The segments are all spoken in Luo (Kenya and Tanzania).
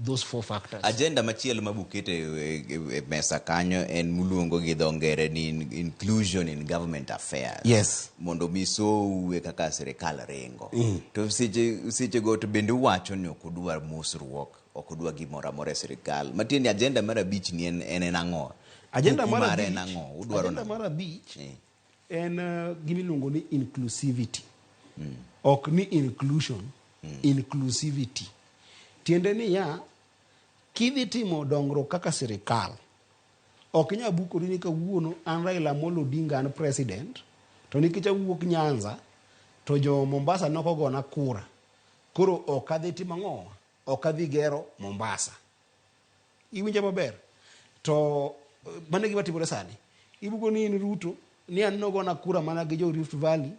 those four factors. Agenda machielo ma bukete e, e, e mesa kanyo en muluongo gi dho ngere ni inclusion in government affairs. Mondo mi sou e kaka sirikal ringo. To seche sechego to bende uwacho ni ok udwar mosruok, ok udwar gimoro amora e sirikal. Matiende ni agenda mar abich ni en en, en ang'o? Agenda Kuku mar mare en abich, ang'o? Udwaro agenda nang'o? mar abich Eh. en gima iluongo ni inclusivity. Ok ni inclusion, inclusivity. Tiende niya, kidhi timo dongruok kaka sirikal, ok inyal bukori ni kawuono an Raila Amolo Odinga an president, to nikech awuok Nyanza, to jo Mombasa nok ogona kura, koro ok adhi timo ang'owa? Ok adhi gero Mombasa. Iwinja maber? To mano e gima timore sani. Ibuko ni in Ruto, ni an nogona kura mana gi jo Rift Valley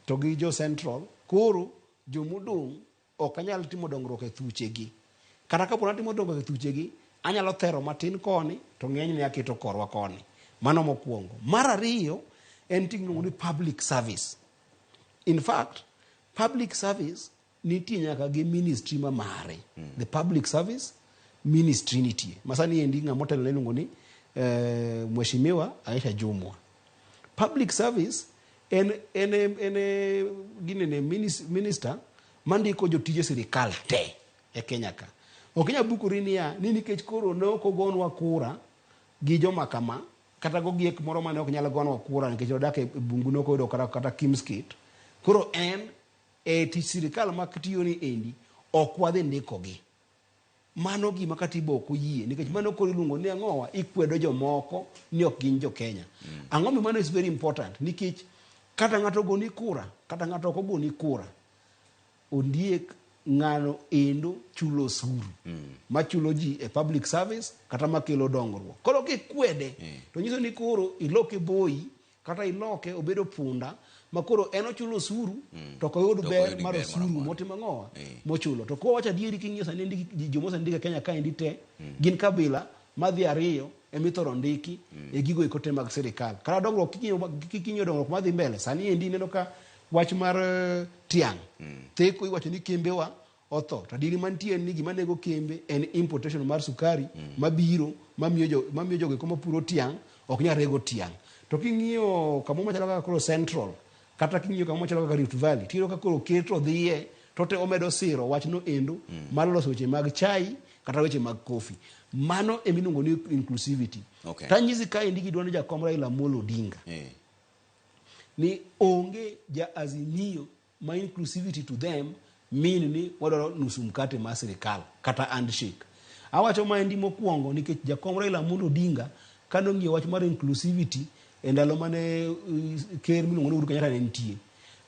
to gi jo Central, koro jomodong' ok anyal timo dongruok e thuchegi. Kata kapo ni atimo dongruok e thuchegi, anyalo thero matin koni to ng'enyne aketo korwa koni. Mano mokwongo. Mar ariyo en tich miluongo ni public service. In fact, public service nitie nyaka gi ministry ma mare. The public service ministry nitie. Masani endi ng'ama otelo ne iluongo ni eh, Mheshimiwa Aisha Jumwa. Public service en en en ginene minister mandiko jotije sirikal te e Kenya ka. Ok inyal bukori niya ni nikech koro ne ok ogonwa kura gi joma kama kata gogiek moro mane ok nyal gonwa kura nikech odak e bungu ne ok oyudo kata kata Kimskit. Koro en e tich sirikal ma tiyo ni endi ok wadhi ndikogi. Mano gima katiba ok oyie nikech mano koro iluongo ni ang'owa ikwedo jomoko ni ok gin jo Kenya. Ang'o mi mano is very important nikech kata ng'ato ogoni kura kata ng'ato ok ogoni kura ondiek ng'ano endo chulo osuru machulo ji e public service kata makelo dongruok. Koro kikwede to nyiso ni koro iloke boyi kata iloke obedo punda ma koro en ochulo osuru to ok oyud To ok ber oyud mar ber osuru moro amora. motimo ang'owa Eh. mochulo to kwa wacho adieri king'iyo sani ndiki joma osendiki e Kenya kaendi te gin kabila madhi ariyo emithoro ndiki e gigo eko te mag sirikal kata dongruok king'iyo king'iyo dongruok madhi mbele sani endi ineno ka wach mar eh, tiang' theko iwacho ni kembewa otho to adieri mantie en ni gima nego kembe en importation mar sukari mabiro mamiyo jo mamiyo jogo eko mapuro tiang' ok nyal rego tiang' to king'iyo kamoro machalo kaka koro central kata king'iyo kamoro machalo kaka Rift Valley tiyudo ka koro ker to dhiye to te omedo siro wachno endo mar loso weche mag chai kata weche mag kofi mano emiluongo ni inclusivity tanyisi kaendi gi duond jakom Raila Amolo Odinga ni onge ja Azimio ma inclusivity to them mean ni wadwaro nusu mkate mar sirikal kata handshake. Awacho maendi mokwongo nikech jakom Raila Amolo Odinga kane ong'iyo wach mar inclusivity e ndalo mane eh, ker miluongo ni Uhuru Kenyatta ne nitie,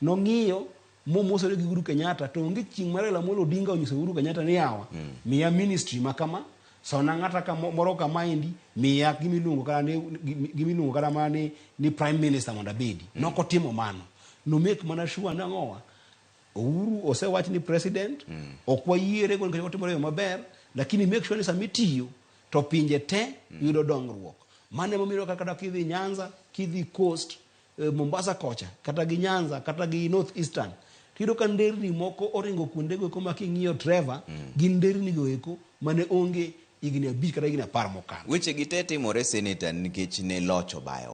nong'iyo momosore gi Uhuru Kenyatta to onge chieng' ma Raila Amolo Odinga onyiso Uhuru Kenyatta ni yawa miya ministry ma kama sona ng'ata ka moro kamaendi miya gimiluongo kata ni gimiluongo kata mana ni, ni prime minister mondo abedi nokotimo mano no make mana sure nang'owa Uhuru osewach ni president ok wayiere go nikech otimore e yo maber lakini make sure ni sama itiyo to pinje te yudo dongruok mano emomiyo kata kata kidhi Nyanza kidhi Coast eh, Mombasa kocha kata gi Nyanza kata gi North Eastern tiyudo ka nderni moko oringo kuondego eko ma king'iyo Trevor gin nderni go eko mane onge higni abich kata higni apar mokalo Weche gi te timore senator nikech ne loch obayo.